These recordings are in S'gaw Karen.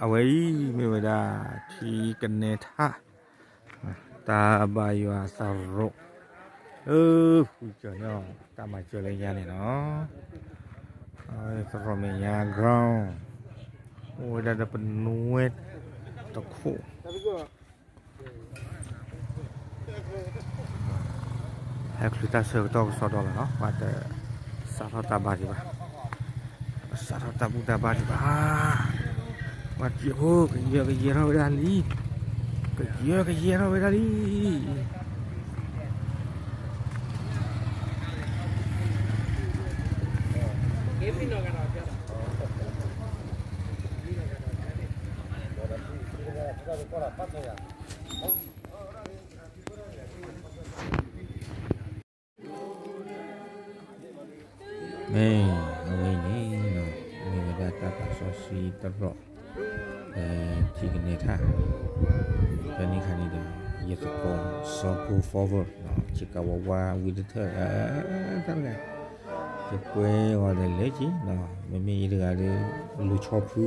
အဝဲအံၤမ့ၢ်ဝဲဒၣ် ထံကနဲထၣ် တၢ်ဘါယွၤသရိာ် လၢဖုကၠီၤန့ၣ် တၢ်မၤစၢၤလၢညါန့ၣ်လီၤ. သရိာ်မဲာ်ညါ ground အိၣ်ဝဲဒၣ်ဒီးပနွဲတခိၣ် ဟဲချုးတၢ်ဆၢကတီၢ်ကစီဒီလီၤနီၤ, ပှၤတစးထီၣ်တၢ်ဘါဒံးဘၣ်, ပစးထီၣ်တၢ်ဘူၣ်တၢ်ဘါဒံးဘၣ်, ပှၤကယၢကယဲထီၣ်ဝဲဒၣ်လံ, ကယၢကယဲထီၣ်ဝဲဒၣ်လံ. မ့ၢ်အဝဲန့ၣ် မ့ၢ်ဝဲဒၣ်တၢ်ပာ်စီဆှံသရိာ် ဖဲထံကနဲထၣ်, ဖဲန့ၣ်ခါန့ၣ်ဒီး ယသကိး စီၤဖိ forward ဆ့ကၤဝါဝါ ဝံတထၢၣ် တၢ်တဂၤ ယကွဲအီၤဒီးလဲၤက့ၤ, မ့မ့ၢ်ယတဂၤဒီး လူၤဆီဖု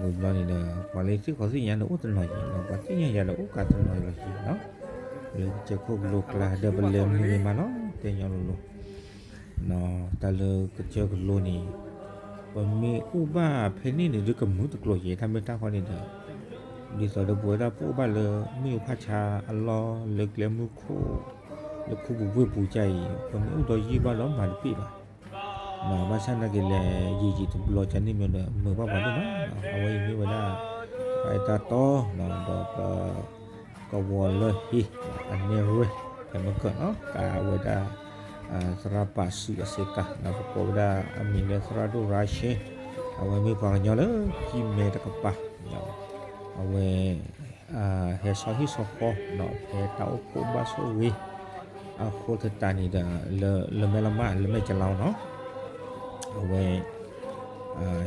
ဝံၤဘျီန့ၣ်ဒီး ပှၤလၢသ့ၣ်ခီသ့ၣ်ညါန့ၣ်အိၣ်တနီၤယံၤ, ပှၤသ့ၣ်ညါယၤဒီးအိၣ်ကးတနီၤယံၤလီၤက့ၤနီၤ, လၢကစၢၢ်ခိၣ်ကလိကျါဒီးပလဲၤမုာ်ဂ့ၤမးနီၤ, တဲညီလိၤလိၤ တၢ်လၢကစၢၢ်ကလိန့ၣ် ပမ့ၢ်အိၣ်ဘၣ်ဖဲန့ၣ်န့ၣ် ဒုကမုာ်တကျိၤယဲၤ တၢ်မ့ၢ်တၢ်ဃီန့ၣ်ဒီး ဒ်သိးဒီးပဝဲဒၣ်ပအိၣ်ဘၣ်လၢ မ့ၣ်အူဖးဆါအလီၢ် လၢကျဲမုၢ်ခိၣ် လၢခူပူၤဝ့ၢ်ပူၤကါအံၤ ပမ့ၢ်အိၣ်ဒီးယံာ်ဘၣ်ဒီးမၤတပ့ၢ်ဘၣ် ဘၣ်ဆၣ်နာ်က့ၤလဲၤယံာ်ယံာ်တဘျီကန့ၣ်မ့ၢ်ဒီး မုာ်ဘၣ်ပှၤဒိၣ်မး, အဝဲအံၤမ့ၢ်ဝဲဒၣ် ပတၢ်တီ ဒီးပ ကဝီၤလၢဟ့ၣ် အနဲၣ်ရွဲၣ် ဖဲမ့ၢ်ကၢၢ်နီၤ ကးဝဲဒၣ် သရၣ်ပာ်စုအစ့ကၤ ဒီးပကိးဝဲဒၣ်အမံၤလၢသရၣ်ဒိၣ်ရါရှ့, အဝဲမ့ၢ်ပှၤကညီလၢ ကံၢ်မဲတကပၤ အဝဲ ဟဲဆီဟံၣ်ဆီဃီ ဖဲတၢ်အိၣ်ဖှိၣ်ဘၣ်ဆိၣ်ဂ့ၤ အဃိသတးန့ၣ်ဒီး လၢမဲၢ်လမၢ် လၢမဲၢ်ကလီနီၤ အဝဲ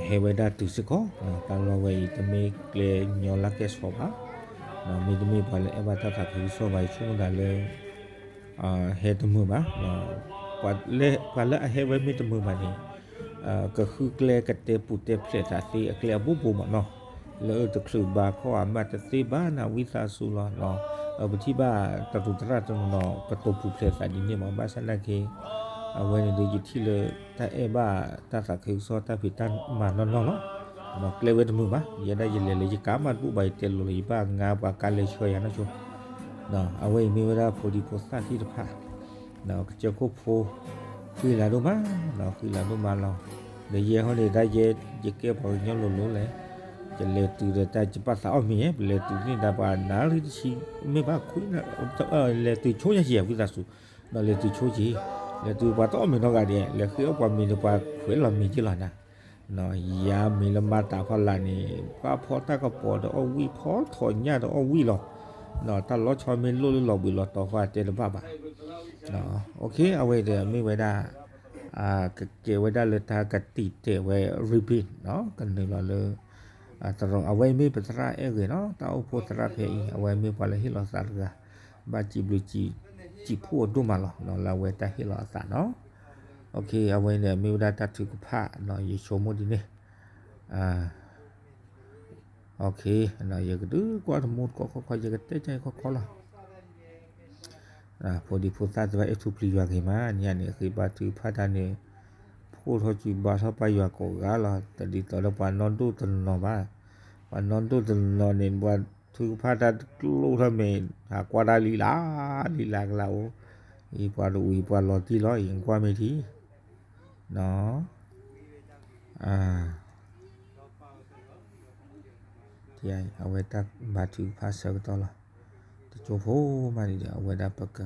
ဟဲဝဲဒၣ်တုၤစ့ၢ်ကီး တၢ်လီၢ်ဝဲအံၤ တမ့ၢ်ကျဲညီလၢကဲဆီဘၣ်, မ့တမ့ၢ်ပှၤလၢအဲၣ်ဘၣ်တၢ်သးခုကစီၣ်ဘၣ် ယဆိကမိၣ်သးလၢ ဟဲတမုာ်ဘၣ်, ပှၤလၢအဟဲဝဲမ့ၢ်တမုာ်ဘၣ်န့ၣ် ကဃုကျဲကတဲပူၤတဲဖျဲးသးသ့အကျဲအဘိဘိမးနီၤ, လၢတချုးဘၣ်ခီၣ်အမးတသ့ဘၣ်နၤဝံသးစူၤလီၤ, ပထံၣ်ဘၣ်တၢ်တူၢ်သရၣ်တနီၤနီၤ ကတိၤပူၤဖျဲးသးဒ်န့ၣ်မး ဘၣ်ဆၣ်နာ်က့ အဝဲန့ၣ်ဒီးယထံၣ်လၢတၢ်အဲၣ်ဘၣ်တၢ်သးခုကစီၣ်တၢ်ဖံးတၢ်မၤနီၢ်နီၢ်လီၤ, ကျဲဝဲတမုာ်ဘၣ်, ယဲဒၣ်ယလဲၤလၢယကါမးတဘူၣ်ဘၣ် ယတဲလိၤလီၤ ယဘၣ်ငါပှၤကါလဲၤဆှၢယၤနီၢ်ဆိ အဝဲအံၤမ့ၢ်ဝဲဒၣ်ဖိဒံဖိသၣ်သ့ၣ်တဖၣ် ကစၢၢ်ခိၣ်ဖိ ဃံလၤဒိၣ်မး, ဃံလၤဒိၣ်မးလီၤ, ဒီးယဲဟီန့ၣ် တၢ်ယဲယကဲပှၤကညီလိၤလိၤလဲၣ်, ယလဲၤတုၤဒီးတၢ်ယပာ်သးအီၣ်မ့ၤ ပလဲၤတုၤန့ၣ်ဒီးပှၤနၢ်ရံၣ်တဆံ မ့ၢ်ဘၣ်ခွံ လဲၤတုၤဆိညါယဲၢ်ဝံသးစူၤ, ဒီးလဲၤတုၤဆိက့ၤ, လဲၤတုၤပှၤတအီၣ်မ့ၤနီတဂၤဒဲး လဲၤဃ့အီၣ်ပှၤမ့ၤဒီးပှၤခွဲးလီၤမ့ၤက့ၤလီၤနၤ ယၤမ့ၤလၢမၤတးဖီလာ်န့ၣ် ပှၤဖီတၢ်ကပီၤဒီးအီၣ်ဝံၣ် ဖီထီၣ်ညၣ်ဒီးအီၣ်ဝံၣ်လီၤ, တၢ်လီၤဆီမ့ၢ်လိၣ်လၢလီၤဘှံးလီၤတီၤဃီတဲတဘၣ်ဘၣ်, အဝဲဒီးမ့ၢ်ဝဲဒၣ် ကကဲဝဲဒၣ်လၢတၢ်ကတံာ်တဲာ်ဝဲ ribbon ကနုာ်လီၤလၢ သရိာ် အဝဲမ့ၢ်ပသရၣ်အဲၣ်ဂ့ၤနီၤ တၢ်အိၣ်ဖှိၣ်သရၣ်ဖဲအံၤ အဝဲမ့ၢ်ပှၤလၢဟ့ၣ်လီၤသးတဂၤ ဘၣ်စံးဘျုးစံးဖှိၣ်အဒိၣ်မးလီၤ လၢအဝဲတၢ်ဟ့ၣ်လီၤအသးနီၤ, အဝဲန့ၣ်မ့ၢ်ဝဲဒၣ်တၢ်ထုကဖၣ် ယဆိကမိၣ်ဒ်န့ၣ် ယကဒုးကွၢ်တမူတကိးခီခီ ယကတဲကခီခီလီၤ, ဖိဒံဖိသၣ်သ့ၣ်တဖၣ် အဲၣ်ထူၣ်ပျံၤယွၤဂ့ၤမး န့ၣ်န့ၣ် ဃ့ဘါထုကဖၣ်တၢ်န့ၣ် ဖှိၣ်ထီၣ်စုဘါထီၣ်ပၢ်ယွၤကိးဂၤလီၤ, တဒ်သိးဒီးပှၤနီၢ်ဒိၣ်တနီၤဘၣ်, ပှၤနီၢ်ဒိၣ်တနီၤန့ၣ် ပှၤထုကဖၣ်တၢ်ကျိၣ်ထီၣ်မ့ၢ် ဟးကွၢ်တၢ်လံလၢ လံလၢကလးအိၣ်, အံၤပှၤတဝံၤပှၤလီၤတံၢ်လီၤ အံၤကွၢ်မ့ၢ်ထံ အဝဲတၢ်ဘါထုကဖၣ်ဆၢကတီၢ်လီၤ, တကၠိဖိမးန့ၣ်ဒီး အဝဲဒၣ်ပက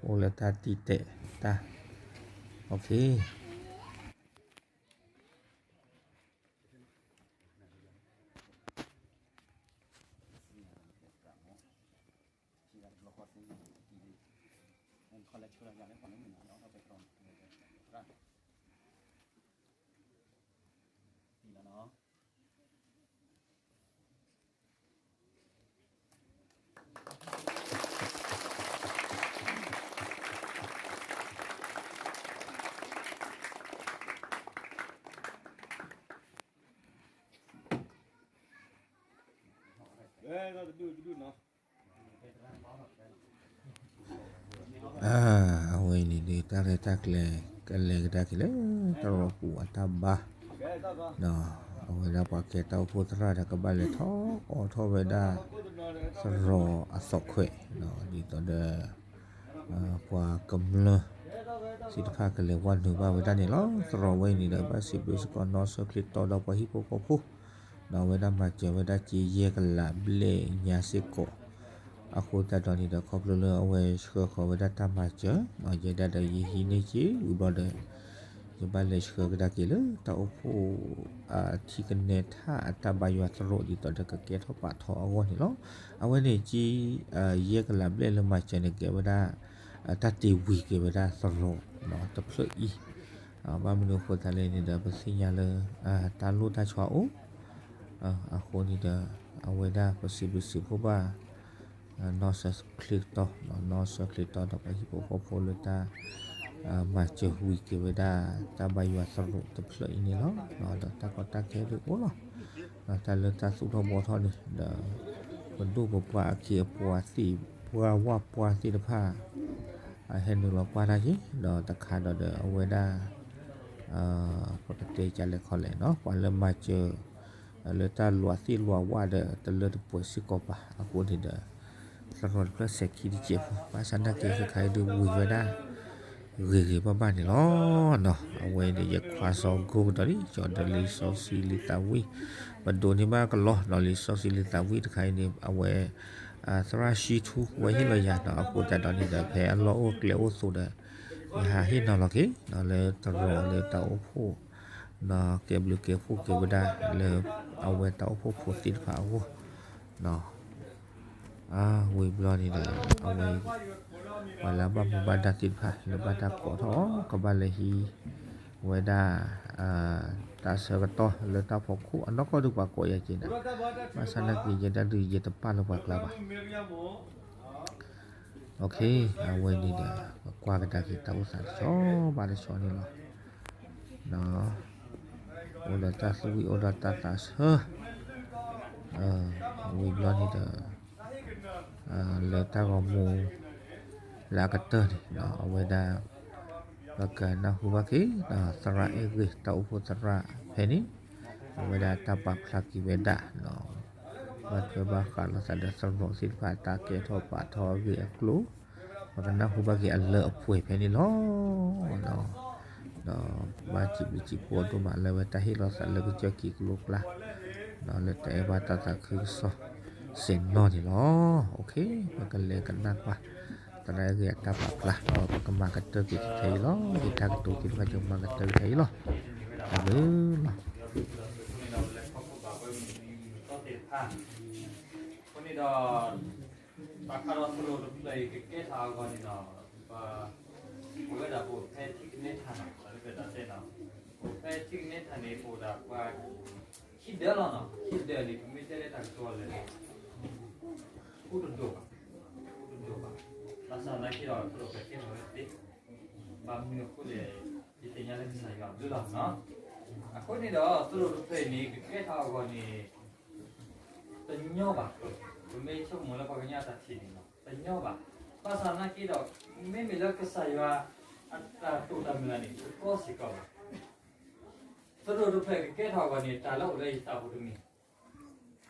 အိၣ်လၢတၢ်တံာ်တဲာ်တၢ်, အဝဲန့ၣ်ဒီး တၢ်ရဲၣ်တၢ်ကျဲၤ ကလဲၤကဒါက့ၤလၢ သရိာ်ပူၤအတၢ်ဘါ, ဒီးအဝဲဒၣ်ပှၤကဲတၢ်အိၣ်ဖှိၣ်သရၣ်ဒီး ကဘၣ်လဲၤထီၣ်အိးထီၣ်ဝဲဒၣ် သရိာ်အသီၣ်ခွဲး, ဒ်သိးဒီး ပှၤကမျၢၢ်သ့ၣ်တဖၣ်ကလဲၤဝဲနုာ်ဘၣ်ဝဲဒၣ်န့ၣ်လီၤ. သရိာ်ဝဲအံၤန့ၣ်ဒီး ဘၣ်စံးဘျုးစ့ၢ်ကီး နီၢ်စၢၢ်ချ့တီဒီးပှၤဟံၣ်ဖိဃီဖိ, ဒီးအဝဲဒၣ်မၤစၢၤဝဲဒၣ်က့ၤယဲၢ်ကလးဘျဲၣ်ညါစ့ၢ်ကီး, အဃိသတးဒီးန့ၣ်ဒီး ခီဖျိလၢအဝဲဆှၢဃီၤဝဲဒၣ်တၢ်မၤစၢၤ, ယဲဒၣ်ဒီးယဟံးန့ၢ်က့ၤဝံၤဘျီဒီး ယဘၣ်လဲၤဆှၢကဒါက့ၤလၢတၢ်အိၣ်ဖှိၣ် ထံကနဲထၣ်အတၢ်ဘါယွၤသရိာ် ဒ်သိးဒီးကကဲထီၣ်ပာ်ထီၣ်အဂီၢ်န့ၣ်လီၤ. အဝဲန့ၣ်က့ ယဲၢ်ကလးဘျဲၣ်လၢမၤစၢၤန့ၣ် ကဲဝဲဒၣ် တၢ်တ့ဝံၤက့ၤဝဲဒၣ်သရိာ်တဖျၢၣ်အံၤ, ဘၣ်မနုၤအဃိသတးလဲၣ်န့ၣ်ဒီး ပသ့ၣ်ညါလၢ တၢ်လိၣ်တၢ်ဆီအိၣ် အဃိန့ၣ်ဒီး အဝဲဒၣ်ပစံးဘျုးစံးဖှိၣ်ဘၣ် နီၢ်စၢၢ်ချ့တီ, နီၢ်စၢၢ်ချ့တီဒီးပှၤဟံၣ်ဖိဃီဖိလၢတၢ် မၤစၢၤဝံၤက့ၤဝဲဒၣ် တၢ်ဘါယွၤသရိာ်တဖျၢၣ်အံၤန့ၣ်လီၤ. ဒီးတၢ်ကီတၢ်ခဲဒုးအိၣ်လီၤ. ဒီးတၢ်လၢတၢ်သူၣ်ထီၣ်ဘှီထီၣ်န့ၣ်ဒီး ပဒိၣ်ပပှၢ်အခ့အပှၤသ့ၣ်ပှၢ်ဝၣ်ပှၢ်သ့ၣ်တဖၣ် အဟဲနုာ်လီၤကွၢ်တၢ်က့ၤ ဒီးတခါဒီးဒီးအဝဲဒၣ် ပကတဲကလဲၣ်ခီလဲၣ်နီၤ ပှၤလၢမၤစၢၤ လၢတၢ်လွးသ့ၣ်လွးဝၣ်ဒီး တလၢတပှဲၤစ့ၢ်ကီးဘၣ် အဃိန့ၣ်ဒီး သရိာ်တဖျၢၣ်စဲၤခံတစဲးဖိ ဘၣ်ဆၣ်နာ်က့ ခဲခါအံၤဒုးဝံၤဝဲဒၣ် ဂ့ၤဂ့ၤဘၣ်ဘၣ်န့ၣ်လီၤ. အဝဲန့ၣ် ယခွါစီၤကိကတီၢ်န့ၣ် ကၠီဒီးလံာ်စီဆှံလံာ်သးဝံၣ် ပဒိးန့ၢ်ဘၣ်ကလီနီၤ လံာ်စီဆှံလံာ်သးဝံၣ်တခါအံၤန့ၣ် အဝဲ သရၣ်ရှံထူ ဝဲဟ့ၣ်လီၤယၤနီၤ အဃိသတးဒီးန့ၣ်ဒီး ဖဲအလီၢ်အိၣ်ကျဲအိၣ်အသိးဒီး ယဟးဟ့ၣ်နီၤလီၤက့ၤ လၢသရိာ်လၢတၢ်အိၣ်ဖှိၣ် ကဲဘျုးကဲဖှိၣ်က့ၤဝဲဒၣ် လၢအဝဲတၢ်အိၣ်ဖှိၣ်ဖိသ့ၣ်တဖၣ်အဂီၢ် ဝံၤဘျီန့ၣ်ဒီး အဝဲ ပှၤလၢအဘၣ်မူဘၣ်ဒါသ့ၣ်တဖၣ် လၢဘၣ်တၢ်ကိးထီၣ်အီၤ ကဘၣ်လဲၤဟံးဝဲဒၣ် တၢ်ဆၢကတီၢ်လၢတၢ်ဖီခိၣ် အနီၢ်ကီၢ်ဒုးပှၤကိးယၤက့ၤနၤ ဘၣ်ဆၣ်နာ်က့ ယဲဒၣ်ဒုးယတပာ်လၢပှၤကျါဘၣ် အဝဲန့ၣ်ဒီး ပကွၢ်ကဒါက့ၤတၢ်အိၣ်သးတဆီဘၣ်တဆီန့ၣ်လီၤ. အိၣ်ဒီးတၢ်သူၣ်ဝံၣ်အိၣ်ဒီးတၢ်သးဆၢ ဝံၤဘျီန့ၣ်ဒီး လၢတၢ်ဂီၤမူ လၢအကတၢၢ်န့ၣ် အဝဲဒၣ် ပကနၢ်ဟူဘၣ်က့ၤ သရၣ်အဲၣ်ဂ့ၤတၢ်အိၣ်ဖှိၣ်သရၣ်ဖဲန့ၣ် အဝဲဒၣ်တၢ်ပာ်ဖျါက့ၤဝဲဒၣ် ဘၣ်ထွဲဘၣ်ဃးလိာ်သးဒီးသရိာ်သ့ၣ်တဖၣ် တၢ်ကဲထီၣ်ပာ်ထီၣ်အဂ့ၢ်အကျိၤ ပကနၢ်ဟူဘၣ်က့ၤအလၢအပှဲၤဖဲန့ၣ်လီၤ. ဒီးဘၣ်စံးဘျုးစံးဖှိၣ်ဒိၣ်မးလၢအဝဲတၢ်ဟ့ၣ်လီၤသးလၢကစၢၢ်ကံၤကလိကျါ လၢတအဲၣ်ဘၣ်တၢ်သးခုကစီၣ်စဲးနီၣ်န့ၣ်လီၤ. ပကလဲၤကနၣ်ကွၢ် သရၣ်အဲၣ်ဂ့ၤအတၢ်ပာ်ဖျါ ဒီးပကမၤကတၢၢ်က့ၤထဲအံၤလီၤ. ယတၢ်ကတိၤသ့ၣ်တဖၣ် ယကမၤကတၢၢ်က့ၤထဲအံၤလီၤ. တၢ်ဘျုးလီၤ. အဃိန့ၣ်ဒီး ဘၣ်ဃးဒီးသရိာ်တဖျၢၣ်အံၤကကဲထီၣ်အဂီၢ်န့ၣ်ဒီး ပ ပဝဲဒၣ်ပအိၣ်ဖဲထံကနဲထၣ်နီၤ လၢပတၢ်တဲနီၤ ပအိၣ်ဖဲထံကနဲထၣ်န့ၣ် ပအိၣ်ဒၣ်ပှၤ ခံဒၢးလီၤနီၤ ခံဒၢးန့ၣ် ပမ့ၢ်တဲလၢတၢ်ကတိၤလၢ ဃူတဒိၣ်ဘၣ် ဃူတဒိၣ်ဘၣ် ဘၣ်ဆၣ်သနာ်က့ဒီး သရိာ်တဖျၢၣ်ကဲထီၣ်ဝဲသ့ ဘၣ်မနုၤအဃိလဲၣ် ယသ့ၣ်ညါလၢကစၢ်ယွၤအဘျုးလီၤနီၤ အဃိန့ၣ်ဒီး သရိာ်တဖျၢၣ်အံၤန့ၣ် ကကဲထီၣ်အဂီၢ်န့ၣ် တညီဘၣ်, ပမ့ၢ်ဆိကမိၣ်လၢပှၤကညီအတၢ်ထံၣ်န့ၣ်လီၤ, တညီဘၣ်. ဘၣ်ဆၣ်သနာ်က့ဒီး မ့မ့ၢ်လၢကစၢ်ယွၤအတၢ်တိာ်တၢ်မုၢ်လၢ်န့ၣ် တကီစ့ၢ်ကီးဘၣ်. သရိာ်တဖျၢၣ်ကကဲထီၣ်အဂီၢ်န့ၣ် တၢ်လၢအိၣ်လၢယသးပူၤတမံၤ,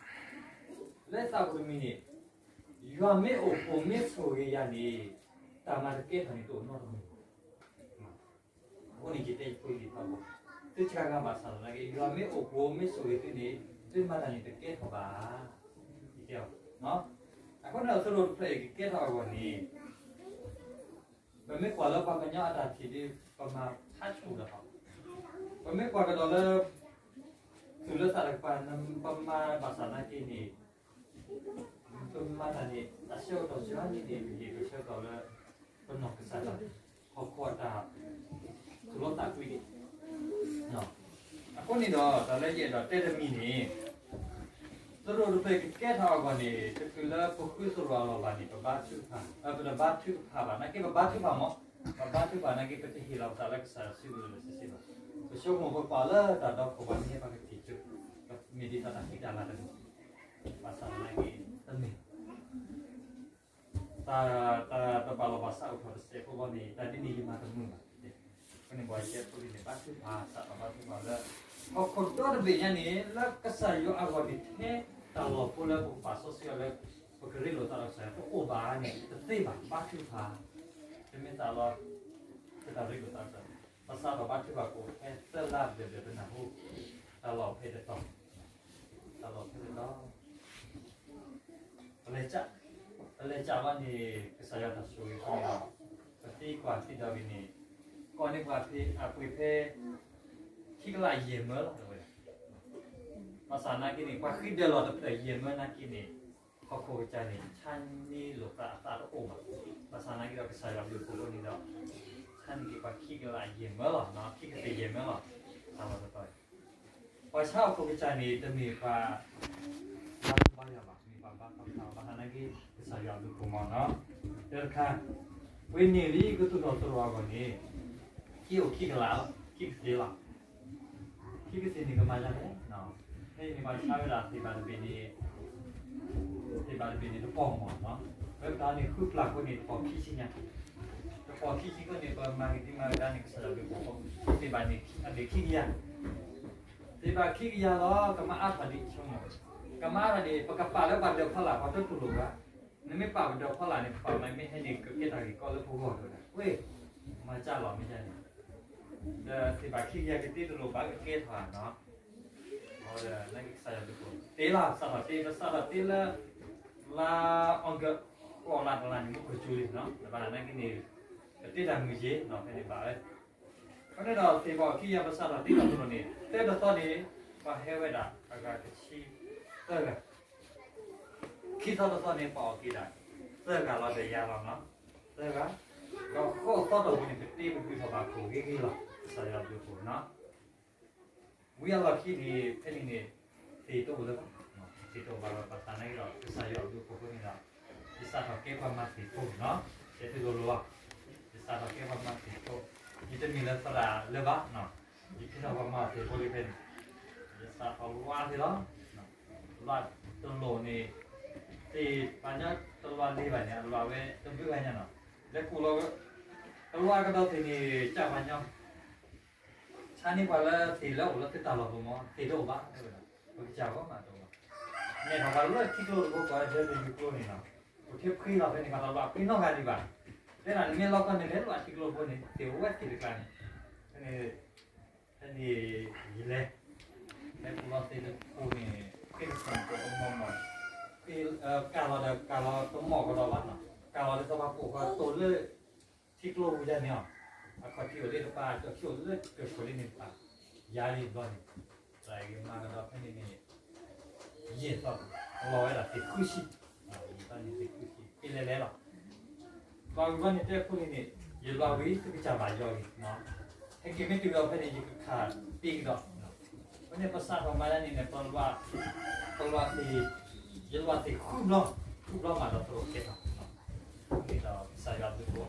လၢယသးပူၤတမံၤန့ၣ် ယွၤမ့ၢ်အိၣ်ဖှိၣ်မ့ၢ်ဆိၣ်ဂ့ၤယၤန့ၣ် တၢ်မၤတကဲထီၣ်န့ၣ်တအိၣ်နီတမံၤ. အဃိန့ၣ်ယတဲယဖိယလံၤသးပူၤ, သုဆှၢဂၤဘၣ်ဆၣ်သနာ်က့ ယွၤမ့ၢ်အိၣ်ဖှိၣ်မ့ၢ်ဆိၣ်ဂ့ၤသုန့ၣ် သုမၤတၢ်န့ၣ်တကဲထီၣ်ဘၣ်. ယတဲအီၤ, အဃိန့ၣ်သရိာ်တဖျၢၣ်အံၤကကဲထီၣ်အဂီၢ်န့ၣ် ပမ့ၢ်ကွၢ်လၢပှၤကညီအတၢ်ထံၣ်ဒီး ပမၤဖးဆူၣ်ဒီး, ပမ့ၢ်ကွၢ်ကဒီးလၢ သူၣ်လၢသးတကပၤ ပမၤဘၣ်ဆၣ်သနာ်က့န့ၣ် ပမၤတၢ်န့ၣ် အဆၢကတီၢ်စှၤန့ၣ်န့ၣ် ပဟ့ၣ်ပဆၢကတီၢ်လၢ ပနီၢ်ကစၢ်ဒၣ် ဟီၣ်ခိၣ်အတၢ် သူၣ်လီသးကွံန့ၣ် အဃိန့ၣ်ဒီး တၢ်လၢယအဲၣ်ဒိးတဲတမံၤန့ၣ် သရိာ်တဖျၢၣ်ကကဲထီၣ်အဂီၢ်န့ၣ် တချုးလၢပဃုသရိာ်အလီၢ်ဘၣ်န့ၣ် ပဘါထုကဖၣ်, ပတဘါထုကဖၣ်ဘၣ်, နာ်က့ပဘါထုကဖၣ်မး, ပဘါထုကဖၣ်နာ်က့ ပတဟ့ၣ်လီၤပသးလၢကစၢ်ယွၤစုပူၤလၢာ်လၢာ်ဆ့ဆ့ဘၣ်. ပဆိကမိၣ်ပကွၢ်လၢတၢ်ဒီခိၣ်ပှၤမ့ၢ်ဟဲပှၤကထံၣ်ကၠိ, မ့ၢ်ဒ်သိးတၢ်ဃံတၢ်လၤတမံၤ, ဘၣ်ဆၣ်သနာ်က့ တမ့ၢ် တၢ် တၢ်တဘၣ်လီၢ်ဘၣ်စးအိၣ်ထီၣ်တစဲးဖိဘီန့ၣ် တၢ်ဒ်န့ၣ်ယမၤတမုာ်ဘၣ်. အဃိန့ၣ် ပှၤယဲၢ်ဖိဒ်န့ၣ် ဘါထုကဖၣ် စးထီၣ်ဘါထုကဖၣ်လၢ ဟီၣ်ခိၣ်ဒီတဘ့ၣ်ညါန့ၣ် လၢကစၢ်ယွၤအဂီၢ်န့ၣ် ထဲတၢ်လီၢ်ဖိလၢပကပာ်စီဆှံအီၤလၢ ပကရ့လိာ်သးဒီးကစၢ်ယွၤတအိၣ်ဘၣ်န့ၣ် တသ့ဘၣ် ဘါထုကဖၣ်. တမ့ၢ်သးလီၤ တၢ်ရ့လိာ်သးဒီး ပစးထီၣ်ဘါထုကဖၣ်ကိးဖဲသၢလါဘျဲၣ်ဘျဲၣ်ပနၢ်ဟူ တၢ်လီၢ်ဖဲတတီၤ တၢ်လီၢ်ဖဲတတီၤ ပလဲၤစး ပလဲၤစးဘၣ်န့ၣ် ကစၢ်ယွၤတၢ်ဆိၣ်ဂ့ၤအဃိန့ၣ်ဒီး ပသံကွၢ်သံဒိးဂ့ၤန့ၣ် ကိးန့ၢ်ပှၤဖဲအပှ့ၤဖဲ ခံကလးယဲၢ်မၢလီၤ တဲဝဲဒၣ်. ဘၣ်ဆၣ်နာ်က့န့ၣ် ပှၤဃံဒၢးလီၤတဖျၢၣ်ယဲၢ်မၢနာ်က့န့ၣ် ဟီၣ်ခိၣ်ကစၢ်န့ၣ် ဆါန့ၢ်လိာ်သးအသးတအိၣ်ဘၣ်. ဘၣ်ဆၣ်နာ်က့ဒီး ကစၢ်ယွၤဘျုးဖှိၣ်အဃိန့ၣ်ဒီး ဆါန့ၢ်က့ၤပှၤခံကလးယဲၢ်မၢလီၤ, ခံကလးယဲၢ်မၢလီၤ. တၢ်လီၢ်တတီၤ ပှၤဆါဟီၣ်ခိၣ်ကစၢ်န့ၣ် တမ့ၢ်ပှၤ ဘါထုကဖၣ်ဘါယွၤဘၣ်, မ့ၢ်ပှၤဘါထုကဖၣ်ဘၣ်ဆၣ်နာ်က့ ကစၢ်ယွၤဘျုးဖှိၣ်မးနီၤ. တၢ်တခါ ပဝဲန့ၣ်လံ ကသူၣ်ထီၣ်သရိာ်အဂီၢ်န့ၣ် ခံအိၣ်ခံကလးလီၤ, ခံကသ့လီၤ. ခံကသ့န့ၣ်ကမၤဒ်လဲၣ်, ဖဲအံၤန့ၣ် ပှၤဆါဝဲဒၣ်သ့ၣ်ဘၣ်တဘ့ၣ်န့ၣ် သ့ၣ်ဘၣ်တဘ့ၣ်န့ၣ် တပီၢ်မၢ်နီၤ. ဝဲပတၢ်န့ၣ် ဃုဖျၢၣ်အဃိန့ၣ် တပီၢ်ခံဆံညါ, တပီၢ်ခံဆံအဃိန့ၣ် ပမၤက့ၤဒံးမၤကဒါန့ၣ် ကစၢ်ယွၤဘျုးဖှိၣ်အဃိ သ့ၣ်ဘၣ်န့ၣ် အဘ့ၣ်ခံကယၤ သ့ၣ်ဘၣ်ခံကယၤလီၤ, ကမၤအါထီၣ်ဒံးဆိကမိၣ်, ကမၤအါထီၣ်ဒံး ပကပာ်လၢပှၤဒၢးဖီလာ် ပှၤတတူၢ်လိာ်ဘၣ်, နမ့ၢ်ပာ်ပဒၢးဖီလာ်န့ၣ် ပပာ်မၤမ့ၢ်ဟဲန့ၣ် ကကဲတၢ်ဂ့ၢ်ကီလၢပဂီၢ်တဝဲဒၣ်, ဝဲ မၤစၢ်လီၤမ့ၢ်ဒ်န့ၣ်, ဒီးသ့ၣ်ဘၣ်ခံကယၤကတ့တလိၣ်ဘၣ်ကကဲထီၣ်နီၤ, အဝဲဒၣ်နာ်က့ကစၢ်ယွၤဘျုးဖှိၣ် တ့လီၤ စးထီၣ်တ့ ပစးထီၣ်တ့လၢ လါအီကူး ဃိးလါတလါန့ၣ် မုၢ်ကစူလံနီၤ, တဘၣ်နာ်က့န့ၣ် ကတ့တၢ်မုာ်က့ၤနီၤ ဖဲန့ၣ်ဘၣ်ဝဲ အဃိန့ၣ်ဒီး သ့ၣ်ဘၣ်ခံကယၤပစးထီၣ်တ့ထီၣ်သရိာ်န့ၣ် သၢတသီန့ၣ် ပှၤဟဲဝဲဒၣ်အဂၤတဆံသၢဂၤ, ခံသီတသီန့ၣ် ပှၤအီၣ်က့ၤဒၣ် သၢဂၤလီၤဒီးယၤလီၤနီၤ, သၢဂၤ, ဒီးဃိးသီတီၢ်ပူၤန့ၣ် ပတ့ပဒုးထီၣ်ဘၣ်ခိၣ်ဂ့ၤဂ့ၤလီၤ, ကစၢ်ယွၤဘျုးဖှိၣ်နီၤ. ဝံၤအလီၢ်ခံန့ၣ် ဖဲန့ၣ်န့ၣ် သ့ၣ်တအိၣ်လၢၤဘၣ်, သ့ၣ်တအိၣ်ဘၣ်လီၤ ဘၣ်ဆၣ်နာ်က့ဒီး ကစၢ်ယွၤအဘျုးအဖှိၣ်အဃိန့ၣ်ဒီး ယစးထီၣ်ကဲပှၤမၤသ့ၣ်ဖိနီၤ, တဲသုလိၤလိၤလီၤ, ယစးထီၣ်ကဲပှၤမၤသ့ၣ်ဖိ, ယတမ့ၢ်လၢသရၣ်လၢၤဘၣ်, ယကဲထီၣ်ပှၤမၤသ့ၣ်ဖိလံဖဲန့ၣ်, ယစးထီၣ်လွးသ့လီၤ, လွးတလိၣ်န့ၣ် သ့ၣ်ပှၤညီတလွးလံဘၣ်န့ၣ် အလွးဝဲတဘျုးဂၤညါနီၤ, လဲၤကူၣ်လီၤဝဲ တလွးကဒီးသ့ၣ်န့ၣ် ကၢ်ပှၤညီ ဆါန့ၢ်ပှၤလၢသ့ၣ်လၢအိၣ်လၢသုတၢ်လီၢ်ပူၤမး သ့ၣ်တအိၣ်ဘၣ်, ပကစၢ်ဂီၢ်မးတအိၣ်ဘၣ်, နဲၣ်ထီၣ်ပှၤလၢထံကျိတဘိ ပှၤဒၢးတယုၢ်ကျိန့ၣ်လီၤ, အိၣ်ထဲဖှံလီၤဖဲန့ၣ် ပှၤတလွးဖှံနီတဂၤဒံးဘၣ်, တဲဒၣ်နမ့ၢ်လီၤကီၢ်န့ၣ် လဲၤလၢထံကျိတဘိန့ၣ် သ့ၣ်အိၣ်ဝဲသ့ၣ်တကျါန့ၣ်, ဖဲန့ၣ် ဖဲန့ၣ် ယလဲၤ လဲၤကူၣ်လီၤသ့ၣ်တဖၣ်န့ၣ် ဃ့တဖၣ်န့ၣ် ကအိၣ်မးမး, ကၢ်လီၤဒီးကၢ်လီၤတမီၢ်ကဒီးဘၣ်နီၤ, ကၢ်လီၤဒီးသပှၢ်ပိာ်ဃီတိၢ်လၢ ထံကျိပူၤယါန့ၣ်လီၤ, အခီၣ်ထံးအိၣ်လၢတပၤ ကၠီၣ်ထံးအိၣ်လၢကၢၢ်ခိၣ်လံန့ၣ်တပၤ, ယၤန့ၣ်ဘျီန့ၣ်, တၢ်ဂ့ၤမၤကဒီးဖဲန့ၣ်န့ၣ် ယဲၢ်သီ လီၤဝဲဒၣ်သ့ၣ်ဃုဆံ, ယဲၢ်သီန့ၣ်သ့ၣ်ဃုဆံ က့လဲၤလဲၤလီၤ, ဘၣ်ဝံၤဘျီန့ၣ်တဲဖိလံန့ၣ် ယလွးဝံၤ သုကစၢ်ဘၣ်ယီၤဂ့ၤ, ဟဲက့ၤမ့ၢ်တုၤဒီးဖဲန့ၣ် ယကခးတ့ကဒီး, ဖဲန့ၣ်ပစးထီၣ်မၤဒ်န့ၣ်န့ၣ် ပလွးသ့ၣ်, ယလွးသ့ၣ်ဃုဘျီ, ဃုဘျီမးဒီးသရိာ်ကဲထီၣ် အဃိန့ၣ်ဒီး ကစၢ်ယွၤဘျုးဖှိၣ် ယခီၣ်ဘၣ် ဖိလံၤဘၣ်ဒီးမၤဝဲ, တနီၤဒီးပမၤမ့ၢ်တအိၣ်ထီၣ်ဘၣ်ဒီး ပမၢန့ၢ်က့ၤဒီးဂိၢ်မီၢ်တခီကွံာ်ဝဲလၢ အိၣ်လၢ ပှၤသ့ၣ်တဖၣ်မၤတခီ, မ့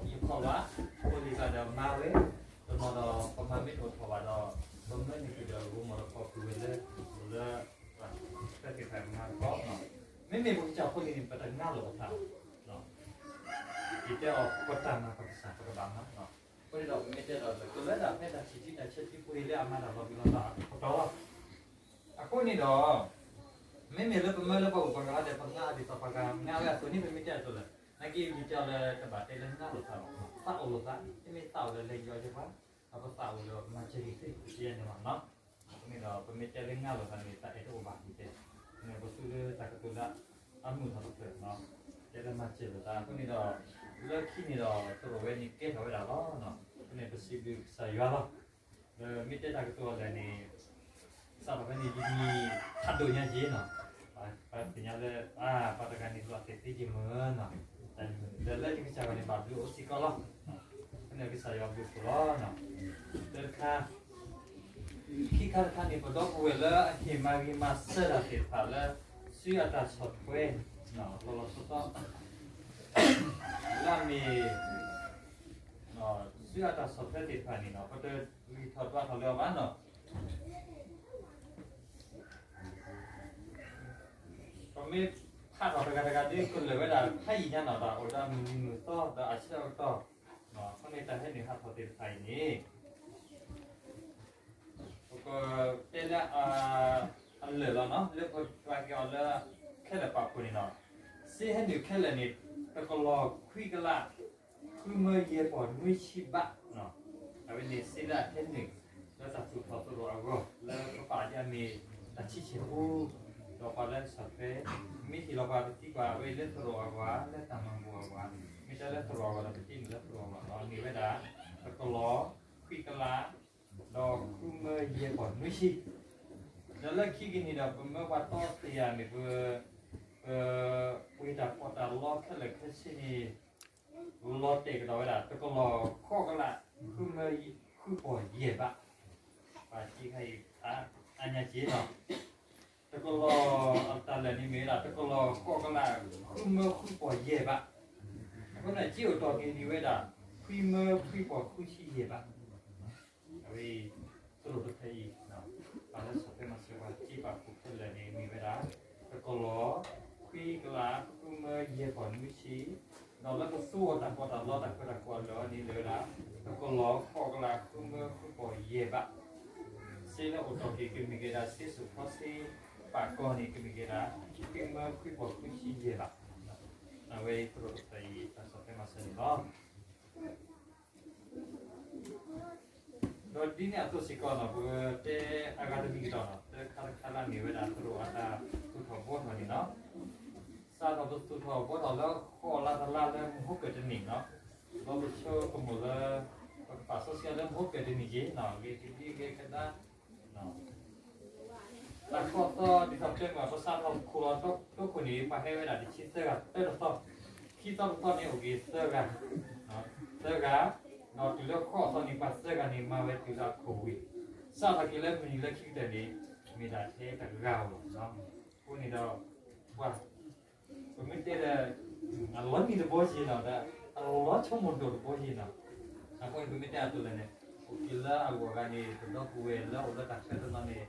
မ့ၢ်ပကစၢ်ဖိလံၤန့ၣ် ပတငါလိာ်ပသးဘၣ်, ယတဲအီၤ ပတၢ်မၤပကစၢ် ပကဘၣ်မၤ, အဃိန့ၣ်ဒီး ပမ့ၢ်တဲဒီး ကလၢဒၣ်ဖဲတၢ်ဆံးထံတၢ်ဆဲးထံဖိလံၤလၢအမၤတၢ်လီၤဘှံးလီၤတီၤအကတီၢ်လီၤ, အဃိန့ၣ်ဒီး မ့မ့ၢ်လၢပမၢလၢပှၤအိၣ်ပှၤကရၢဒီး ပငါအဒ်သိးပှၤကငါဝဲအသိးန့ၣ် ပမ့ၢ်တဲအသိးလၢ နာ်က့ယတဲအီၤလၢတဘၣ်တဲလၢငါလိာ်သးဘၣ်, သးအိၣ်လိာ်သး, မ့မ့ၢ်သးအိၣ်လၢလဲၤယီၤက့ၤပှၤ, ဒီးပသးအိၣ်လၢပမၤစၢၤက့ၤသ့ၣ်တဖၣ်န့ၣ်မးနီၤ, အဃိန့ၣ်ဒီး ပမ့ၢ်တဲလၢငါလိာ်သးန့ၣ် သးအဲၣ်တအိၣ်ဘၣ်န့ၣ်တဲ, အဃိန့ၣ် ပသူလၢတၢ်ကတိၤလၢအမုာ်ထီၣ်တဖျၢၣ်နီၤ, တဲလၢမၤစၢၤလိာ်သး အဃိန့ၣ်ဒီး လၢခံန့ၣ်ဒီး သရိာ်ဝဲန့ၣ်ကဲထီၣ်ဝဲဒၣ်လီၤ, အဃိန့ၣ် ပစံးဘျုးကစၢ်ယွၤလီၤ, ဒီးမ့ၢ်တဲတၢ်ကတိၤအီၤလဲၣ်န့ၣ် စးထီၣ်ဖဲန့ၣ် ယမံၤဖးဒိၣ်ညါက့ၤနီၤ, ပှၤသ့ၣ်ညါလၢ ပှၤတဂၤန့ၣ် လွးသ့ၣ်သ့ယမုာ်နီၤ, ဒီးလၢယကစၢ်ဂီၢ်န့ၣ် ဘၣ်ဘျုးအိၣ်စ့ၢ်ကီးလီၤ, အဃိန့ၣ်ကစၢ်ယွၤဘျုးဖှိၣ်လီၤ, တၢ်တခါ ခံခါတခါန့ၣ် ပဒီပုၢ်ဝဲၢ်လၢအဟ့ၣ်မၤဂ့ၤမၤစၢၤတၢ်သ့ၣ်တဖၣ်လၢ စုအတၢ်ဆီၣ်ထွဲ လီၤလီၤဆီဆီ လၢအမ့ၢ် စုအတၢ်ဆီၣ်ထွဲသ့ၣ်တဖၣ်န့ၣ်နီၤ ပတဂံၢ်ထီၣ်ဒွးထီၣ်လၢၤဘၣ်နီၤ, ပမ့ၢ် ဟးထီၣ်တဂၤတဂၤဒ်ကလၢာ်ဝဲဒၣ်ဖးယံာ်ညါနီၤ ဒီးအိၣ်ဒီးမုၢ်နံၤမုၢ်သီဒီးအဆၢကတီၢ်, အဃိန့ၣ်တၢ်ဟဲနုာ်ဟးထီၣ်သ့ၣ်တဖၣ်အံၤန့ၣ် ပကတဲလၢ အလၢာ်လီၤနီၤ လၢပကပာ်က့ၤအီၤလၢ ခဲလၢာ်ပာ်ဖှိၣ်န့ၣ်နီၤ, စ့ဟဲနုာ်ခဲလၢာ်န့ၣ် တကလီၤခွံကလး ဃုမၢယဲၢ်ပီၢ်နွံဆံဘး, အဝဲန့ၣ်စ့လၢအဟဲနုာ် လၢတၢ်သူၣ်ထီၣ်သရိာ်အဂီၢ် လၢပပာ်ဒ်အမ့ၢ် တၢ်ဆံဆံၣ်ပူ ဒီးပှၤလၢကစၢ်ခရံာ် မ့ၢ်ဟ့ၣ်လီၤပှၤပသံကွၢ်အဝဲလၢသရိာ်အဂီၢ်ဧါ လၢတၢ်မၤဘူၣ်အဂီၢ်ဧါ, မ့ၢ်တဲလၢသရိာ်အဂီၢ်ဒီး ပသံန့ၣ်လၢသရိာ်အဂီၢ်လီၤ န့ၢ်ဝဲဒၣ် တကလီၤခွံကလး ဒီးဃုမၢယဲၢ်ပီၢ်နွံဆံ, ဒီးလၢခံက့ၤန့ၣ်ဒီး ပမၢပှၤတီတယၤန့ၣ် ပ ပ ပှ့ၤတၢ်ပီးတၢ်လီခဲလၢာ်ခဲဆ့န့ၣ် လီၤတဲာ်ကဒီးဝဲဒၣ် တကလီၤဃိးကလး ဃုမၢဃုပီၢ်ယဲၢ်ဘး, ပှၤစ့ခါအံၤ အါညါက့ၤလီၤ, တကလီၤအတၢ်လၢာ်န့ၣ်မ့ၢ်ဝဲဒၣ် တကလီၤဃိးကလး ဃုမၢဃုပီၢ်ယဲၢ်ဘး, အဃိန့ၣ် စ့အိၣ်တီၢ်က့ၤန့ၢ်ဝဲဒၣ် ခွံမၢခွံပီၢ်ဃုဆံယဲၢ်ဘး အဝဲ သရိာ်တဖၣ်အံၤ ပှၤလၢစီၤပ့းမၤစၢၤပှၤစ့ပာ်ဖှိၣ်ခဲလၢာ်န့ၣ် မ့ၢ်ဝဲဒၣ် တကလီၤခွံကလး ဃုမၢယဲၢ်ပီၢ်နွံဆံ, ဒီးလၢပသူအီၤတၢ်ပီးတၢ်လီတၢ်ခၢၣ်တၢ်ကီအလၢာ်န့ၣ် လဲၤဝဲဒၣ် တကလီၤဃိးကလး ဃုမၢဃုပီၢ်ယဲၢ်ဘး, စ့လၢအိၣ်တီၢ်က့ၤကမ့ၢ်က့ၤဒၣ် စ့စူၣ်ဖီစ့ပာ်ကီၤန့ၣ် ကမ့ၢ်က့ၤဒၣ် ခွံမၢခွံပီၢ်ဃုဆံယဲၢ်ဘး, အဝဲသရိာ်တဖၣ်အံၤ တၢ်စီၤပ့းမၤစၢၤန့ၣ်လီၤ. ဒီးဒ်န့ၣ်အသိးစ့ၢ်ကီးနီၤ ပကတဲအဂၤတမံၤကဒီးနီၤ တခါတခါလၢမ့ၢ်ဝဲဒၣ်သရိာ်အတၢ်သူၣ်ထီၣ်ဘှီထီၣ်န့ၣ်နီၤ, စးထီၣ်ပသူၣ်ထီၣ်ဘှီထီၣ်လၢဃိးလါတလါလၢမဟါကတနံၤနီၤ, ဒီးပဆိကမိၣ်လၢ ပကပာ်စီဆှံလၢမဟါကတနံၤက့ၤနီၤ ဂ့ၤကဒံဂ့ၤကဒါ တၢ်ကီၢ်သီဒ်သိးပတဲမ့ၢ် ပစးထီၣ်ခိၣ်လီၤတိခိၣ်န့ၣ် ပှၤဟဲဝဲဒၣ်တဆံသၢဂၤသၢတသီ, ခံသီတသီန့ၣ်အိၣ်က့ၤသၢဂၤ, သၢဂၤ, ဒီးတုၤလၢဃိးသီန့ၣ် ပှၤသၢဂၤန့ၣ် မၤဝဲတုၤလၢအခိၣ်ဝံၤ, စးထီၣ်က့ၤလၢမုၢ်နံၤလၢခံကတၢၢ်န့ၣ် မ့ၢ်ဒၣ်ထဲတဂၤဧိၤလီၤ. အဃိန့ၣ်ဒီး ပှၤ ပမ့ၢ်တဲဒီး အလီၤနံၤတဘိယ့ၤနီၤ ဒီးအလီၤဆိကမိၣ်ဒိၣ်တဘိယ့ၤနီၤ, အဃိန့ၣ် ပမ့ၢ်တဲအသိးလၢန့ၣ် အိၣ်က့ၤလၢအဂီၢ်အဂၤန့ၣ် ပဒီပုၢ်ဝဲၢ်လၢအိၣ်လၢတၢ်ဆၢတနီၤန့ၣ်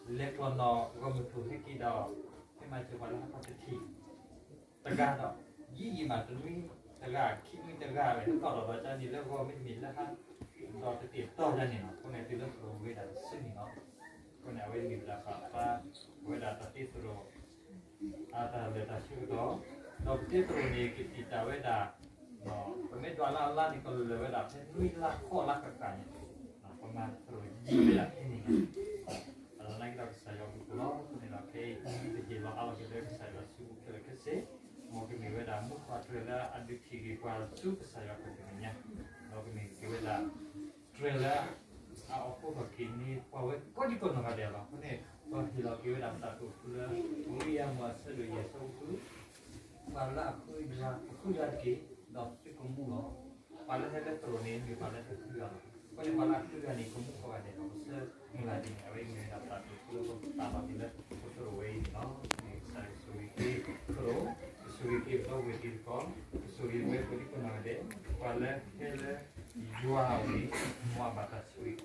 လဲၤကျီၢ်နီၣ်ဂီၢ်မုၢ်ထူၣ်ဟဲက့ၤဒီး ဟဲမၤစၢၤပှၤလၢဟးထီၣ်တထံၣ် တဂၤဒီး ယံာ်ယံာ်မးတနွံတဂၤ ခံနွံတဂၤဝဲ ဟဲထီၣ်ဒီးဒီးကန့ၣ်လၢဂီၢ်မ့တမ့ၢ်လၢဟါ ဒီးတသ့ၣ်တီယါန့ၣ်နီၤ, အဃိန့ၣ် တုၤလၢပဝဲဒၣ်တစုန့ၣ်လီၤ. အဃိန့ၣ် အဝဲမ့ၢ်ဝဲဒၣ်ပှၤပၢ် အဝဲဒၣ်တၢ်တ့သရိာ် အတၢ်လၢာ်တၢ်ဆၢကတီၢ်, ဒီးပတ့သရိာ်န့ၣ် ကတံာ်တာ်ဝဲဒၣ် ပမ့ၢ်ဒွးလၢအလါန့ၣ် ကလၢာ်ဝဲဒၣ်ဖဲနွံလါဃိးလါဃၣ်ဃၣ်န့ၣ်, ပမၤသရိာ်ယံာ်ဝဲဒၣ်ဖဲန့ၣ်လီၤ. အလီၤနာ်က့ဒီးကစၢ်ယွၤအဘျုးအဖှိၣ်လီၤ. အဃိန့ၣ်ဒီးခဲအံၤ ပဟ့ၣ်လီၤအးလီၤက့ၤလၢကစၢ်ယွၤစုပူၤခဲလၢာ်ခဲဆ့, မ်ကမ့ၢ်ဝဲဒၣ်မူခိၣ်အတြဲၤလၢအဒုးထံၣ်က့ၤပှၤဆူကစၢ်ယွၤအပူၤတနံၤညါ, ဒီးကမ့ၢ်က့ၤဝဲဒၣ် တြဲၤလၢ အအိၣ်ဖှိၣ်ထီၣ်က့ၤန့ၢ်ပှၤဝဲကိးဒံကိးနီၢ်ဂၤဒဲးလီၤ. အဃိန့ၣ် ပဟ့ၣ်လီၤက့ၤဝဲဒၣ်ပတၢ်အိၣ်ဖှိၣ်လၢ ဝံယၤမူးအဆၢဒိၣ်ယဲၢ်ဆၢဖိ ပှၤလၢအဃုယွၤ အဃုယွၤတက့ၢ် ဒီးသုကမူလီၤ. ပှၤလၢဟဲလၢသရိာ်န့ၣ် မ့ၢ်ပှၤလၢဟဲဃုယွၤလီၤ. အဃိန့ၣ် ပှၤလၢအဃုယွၤန့ၣ် ကမူကိးဂၤဒဲးလီၤ. ပဆၢမုၢ်လၢ်ဒ်န့ၣ် အဝဲအံၤမ့ၢ်ဝဲဒၣ်ပတၢ်အိၣ်ဖှိၣ်လၢပကပာ်လီၤက့ၤလၢပသရိာ်ဝဲအံၤန့ၣ်လီၤ. ကစၢ်ယွၤကဆိၣ်ဂ့ၤက့ၤသရိာ်, ကဆိၣ်ဂ့ၤက့ၤပဒီပုၢ်ဝဲၢ်တံၤသကိး, ကဆိၣ်ဂ့ၤဝဲကိးဒံကိးနီၢ်ဂၤဒဲး, ပှၤလၢဟဲလၢယွၤအအိၣ်န့ၣ် မ်အဘၣ်တၢ်ဆိၣ်ဂ့ၤ